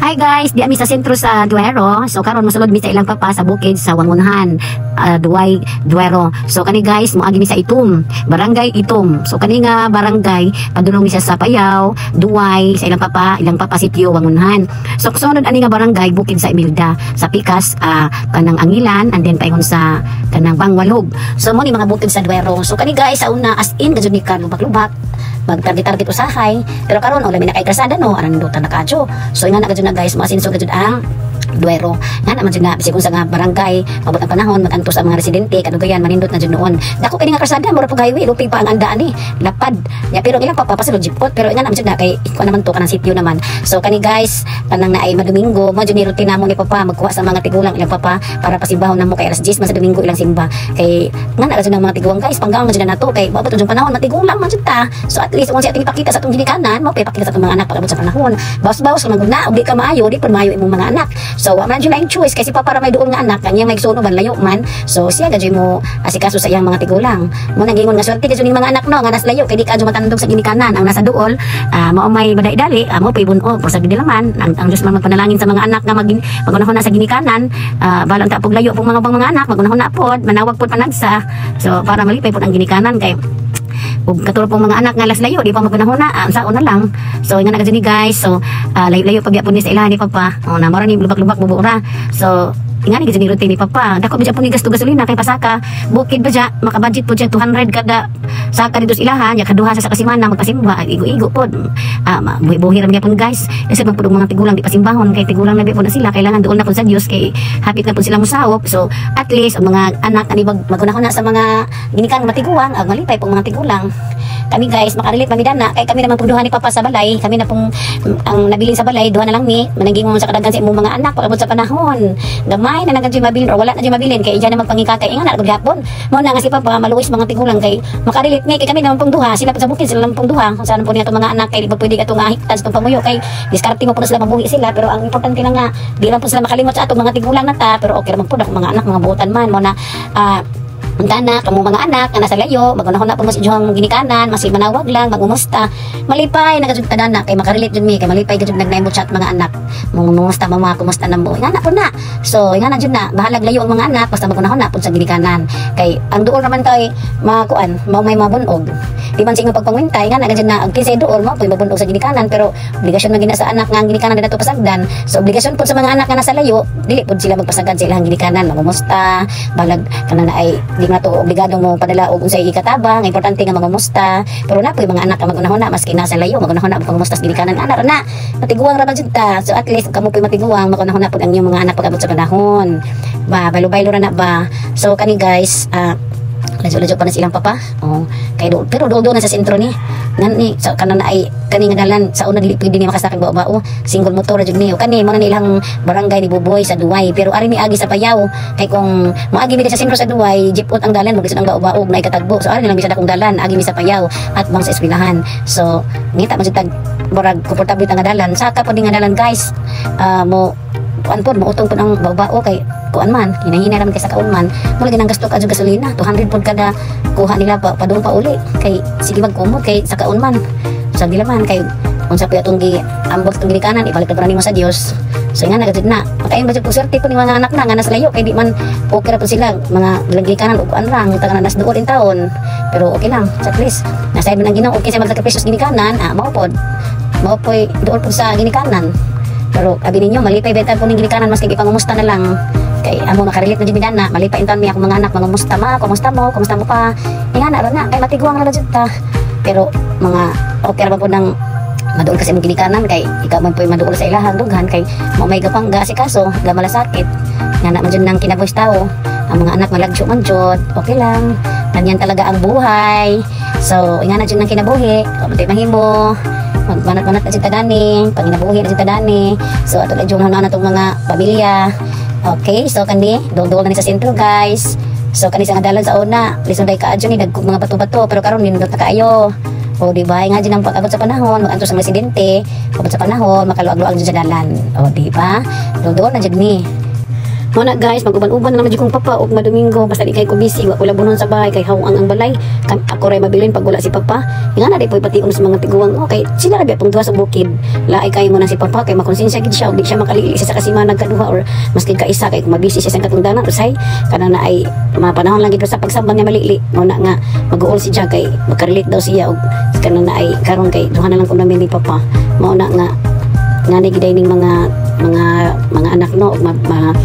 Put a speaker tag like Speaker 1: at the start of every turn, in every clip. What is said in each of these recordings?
Speaker 1: Hi guys, di ami sa sentro sa Duero. So karon mosulod mi sa ilang papa sa bukid sa Wangunhan, Duay, Duero. So kani guys, moagi mi sa Itum, Barangay Itum. So kani nga barangay, padulong mi siya sa Payaw, Duay, sa ilang papa sitio Wangunhan. So sunod ani nga barangay, bukid sa Imelda, sa Pikas, kanang Angilan, and then paingon sa kanang Bangwalog. So mo ni mga bukid sa Duero. So kani guys, sa una, as in gajud ni ka lubak-lubak, mag-target-target usahay. Pero karon, oh, lami na kay kalsada, no, aran dutan na kadyo. So inga na gajud na guys, maasinso gajud ang Duero. Nga naman jud na bisag unsa nga barangay, mabot ang panahon, magantos ang mga residente, kadugayan manindot na jud noon. Dako kini nga kalsada, mura pug highway, lupig pa ang andaan ni, lapad. Ya, pero ang ilang papa pasulod jeepot, pero nga naman jud na kay ikuan naman to, kanang sitio naman. So kani guys, kanang naay madomingo, mo jud ni routine namo ni papa magkuha sa mga tigulang ilang papa para pasimbahon namo kay alas 10 man sa Domingo ilang simba. Kay nga na jud ang mga tigulang guys, panggaon man jud na nato kay maabot jud panahon matigulang man jud ta. So at least kung siya ating ipakita sa atong ginikanan, mo pa ipakita sa atong mga anak pag-abot sa panahon. Bawas-bawas man gud na, ug di ka maayo, di pud maayo imong mga anak. So wa man jud laing choice kasi pa para may duol nga anak, kanya may igsuon ban layo man. So siya gajud mo asikaso sa iyang mga tigulang. Mo nang gingon nga swerte gajud ning mga anak, no, nga nas layo kay di ka matandog sa ginikanan. Ang nasa duol, mao may baday-dali, mao pay bunog por sa gidilaman. Ang Diyos man magpanalangin sa mga anak nga magin pagunahon na sa ginikanan, balang ta pug layo pong mga bang mga anak, magunahon na pod, manawag pod panagsa. So para malipay pod ang ginikanan kay ug katulad pong mga anak nga las layo di pa magpanahon na, unsaon na lang. So inga na ni guys. So layo-layo pa biya po ni sa ilahan ni papa. O na mara ni lubak-lubak bubo ra. So inga ni ni routine ni papa. Dako ba po ni gasto gasolina kay pasaka bukid ba dya, makabudget po dya 200 kada saka dito sa ilahan ya, kaduha sa kasimana magpasimba, igo-igo pod, buhi-buhi ra gyapon guys, kasi man pud mga tigulang di pasimbahon kay tigulang na po na sila, kailangan duol na pud sa Dios kay hapit na pud sila mosawop. So at least ang mga anak ani magunahon na sa mga ginikan matiguang, ang malipay pong mga tigulang. Kami guys, makarelate mami dana kay kami naman pong duha ni papa sa balay, kami na pong ang nabilin sa balay, duha na lang mi. Mananggingon sa kadaghan sa imong mga anak pag-abot sa panahon, gamay na lang kadyo mabilin or wala na dyan mabilin kay iya na magpangikatay. Inga na gud mo na nga si papa maluwis mga tigulang kay makarelate mi kay kami naman pong duha, sila po sa bukid, sila lang pong duha. Kung saan po niya itong mga anak kay di ba pwede katong ahiktan sa itong pamuyo kay diskarte mo po na sila, mabuhi sila, pero ang importante lang nga di lang po sila makalimot sa atong mga tigulang na ta. Pero okay naman po akong mga anak, mga buutan man mo na. Unta na, kamo mga anak, nga nasa layo, magunahon na po mas inyong ginikanan, masig manawag lang, magumusta. Malipay, nagajud na kay makarelate jud mi, kay malipay gajud nagnay mo chat mga anak. Mungumusta mama, kumusta na mo? Nga na po na. So, nga na jud na, bahalag layo ang mga anak, basta magunahon na po sa ginikanan. Kay, ang duol naman kay, makuan, mao may mabunog. Di man sa pagpangwintay, nga na gajud na, ang kinsay duol, mao po'y mabunog sa ginikanan, pero obligasyon man gina sa anak nga ang ginikanan na nato pasagdan. So, obligasyon po sa mga anak nga nasa layo, dili po sila magpasagad sa ilang ginikanan, magumusta, balag kana na ay di na to obligado mo padala og unsay ikatabang, importante nga mangumusta. Pero na po'y mga anak nga magunahon na maski nasa layo, magunahon na pangumusta sa ginikanan, ana ra na, matiguang ra man jud ta. So at least kamo po'y matiguang, magunahon na pud ang inyong mga anak pag-abot sa panahon ba, baylo-baylo ra na ba. So kani guys, ladyo-ladyo pa na silang papa. Oh, kay do, pero dool na sa sentro ni. Ngan ni sa kanan na ay kani nga dalan sa una dili pwede ni makasakag bao-bao, single motor ra jud ni. O kani mo na nilang barangay ni Buboy sa Duway, pero ari mi agi sa Payaw kay kung moagi mi sa sentro sa Duway, jeepot ang dalan, maglisod ang bao-bao ug naay katagbo. So ari nilang bisad akong dalan, agi mi sa Payaw at bang sa eskwelahan. So ngita man jud tag murag komportable ta nga dalan. Saka pud nga dalan guys, mo kuan pod, moutong pod ang bao-bao kay kuan man, hinahina raman kay sa kaon man mo lagi nang gasto ka gasolina, 200 pod kada kuha nila pa padung pa uli kay sige magkumot kay sa kaon man sa dilaman kay unsa pa atong gi ambot atong ginikanan, ibalik na nimo sa Dios. So nga na gajud na makain ba jud po, swerte po ni mga anak na nga nasa layo kay di man okay ra po sila mga ginikanan ug kuan rang taga nas duol in taon, pero okay lang at least nasa man ang Ginoo. Okay sa magsakripisyo sa ginikanan, mao po'y duol po sa ginikanan. Pero abi ninyo, malipay benta po ning ginikanan maski ipangumusta na lang. Kay amo makarelate na jud mi na, malipay intan mi akong mga anak mangumusta ma, kumusta mo pa. Inga na ra na kay matiguang ra jud ta. Pero mga okay ra ba po nang maduol kasi imong ginikanan kay ikaw man po'y maduol sa ilahang dughan kay mo may gapangga si kaso gamalasakit nga na man jud nang kinabuhi tao, ang mga anak malagyo man jud, okay lang, ganyan talaga ang buhay. So inga na jud nang kinabuhi, wa mahimo, magbanat-banat na jud ta dani, panginabuhi na jud ta dani. So ato lang jud na atong mga pamilya. Okay, so kani duol na ni sa sentro guys. So kani sa nga dalan sa una lisod day kaadyo ni, dagko mga bato-bato, pero karon nindot na kaayo. O di ba nga dyan ang pag-abot sa panahon, maganto sa presidente, abot sa panahon, makaluag-luag dyan sa dalan. O di ba? Duol na jud ni. Mao na guys, mag-uban-uban na naman jud kong papa og madomingo basta di kay ko busy, wa ko labunon sa bahay kay hawang ang balay. Ako ray mabilin pag wala si papa. Nga na di po ipation sa mga tiguang. Okay, sila ra pong duha sa bukid. Laay kayo mo na si papa kay makonsensya gid siya og di siya makalili sa kasimana kaduha or maski kaisa kay kung mabisi siya sa katungdanan usay kana na ay mapanahon lang gid sa pagsambang niya malili. Mao na nga mag-uol si siya kay makarelate daw siya og kana na ay karon kay duha na lang ko namin ni papa. Mao na nga nga ni giday ning mga anak no og ma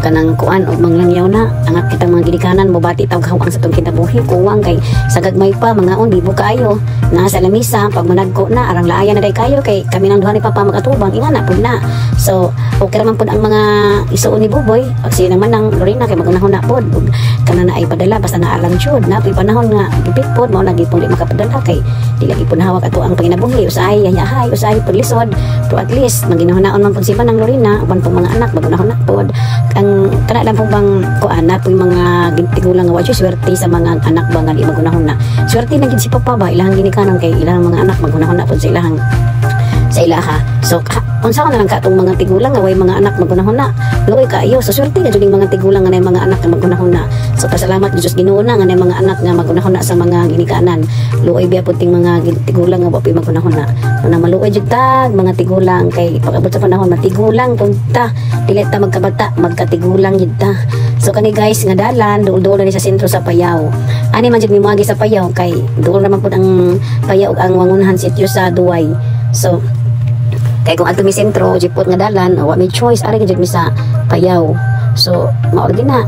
Speaker 1: kanang kuan og manglangyaw na ang kitang mga ginikanan mobati tawag hawang sa tong kinabuhi kuwang kay sa gagmay pa mga on bibo kaayo na sa lamisa. Pag managko na arang laaya na day kayo kay kami nang duha ni papa makatubang inga na pud na. So okay ra man pud ang mga isuon ni Buboy pag siya naman ang Lorena kay magunahon na pod ug kana na ay padala basta naalang jud na puy panahon nga gipit pod mao na gipon di makapadala kay di lagi pud hawak ato ang panginabuhi. Usahay yayahay, usahay pud lisod, pero at least maginahon man pud si Manang Lorena uban pong mga anak magunahon na pod. Ang kana lang po bang kuan na po yung mga tigulang nga wa swerte sa mga anak ba nga di magunahon na. Swerte na gid si papa ba ilahang ginikanan kay ilahang mga anak magunahon na pud sa ilahang sa ilaha. So unsa na lang ka atong mga tigulang nga way mga anak magunahon na, luoy kaayo. So swerte na jud ning mga tigulang nga nay mga anak nga magunahon na. So pasalamat jud Diyos Ginoo na nga nay mga anak nga magunahon na sa mga ginikanan. Luoy biya pud ting mga tigulang nga wa pay magunahon na. Na maluoy jud tag mga tigulang kay pag-abot sa panahon matigulang pud ta, dili ta magkabata, magkatigulang jud ta. So kani guys nga dalan duol-duol na ni sa sentro sa Payaw. Ani man jud mi moagi sa Payaw kay duol naman pud ang Payaw ug ang Wangunhan sitio sa Duway. So kay kung adto mi sentro jipot nga dalan, wa may choice, ari jud mi sa Payaw. So mao lagi na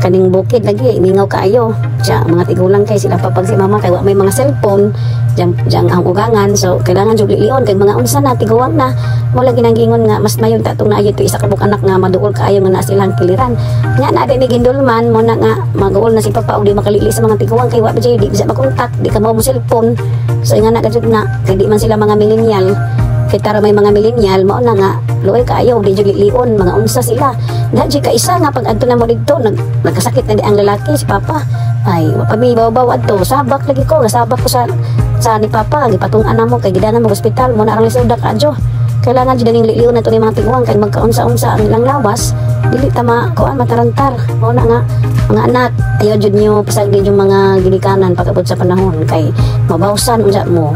Speaker 1: kaning bukid lagi mingaw kaayo siya. Mga tigulang kay sila papag si mama kay wa may mga cellphone jang jang ang ugangan, so kailangan jud lilion kay mga unsa na tiguang na. Mo lagi nang gingon nga mas mayon ta atong naayo to isa ka buok anak nga maduol kaayo nga naa silang kiliran nga na may gindulman. Mo na nga maguol na si papa og di makalili sa mga tiguang kay wa ba jud, di bisa makontak, di ka mao mo cellphone. So nga na jud na kay di man sila mga millennial. Kay tara may mga millennial, mao na nga luoy kaayo di jud lilion mga unsa sila na jud kaisa nga pag adto na mo didto nagkasakit na di ang lalaki si papa. Ay wa pa mi baw adto, sabak lagi ko nga sabak ko sa ni papa gipatung-an na mo kay gidana mo ospital. Mo na ang lisuda kaadyo. Kailangan jud ning lilion na to ni mga tiguang kay magkaunsa-unsa ang ilang lawas, dili ta ma kuan matarantar. Mao na nga mga anak, ayaw jud niyo pasagdi yung mga ginikanan pag-abot sa panahon kay mabawsan unsa mo.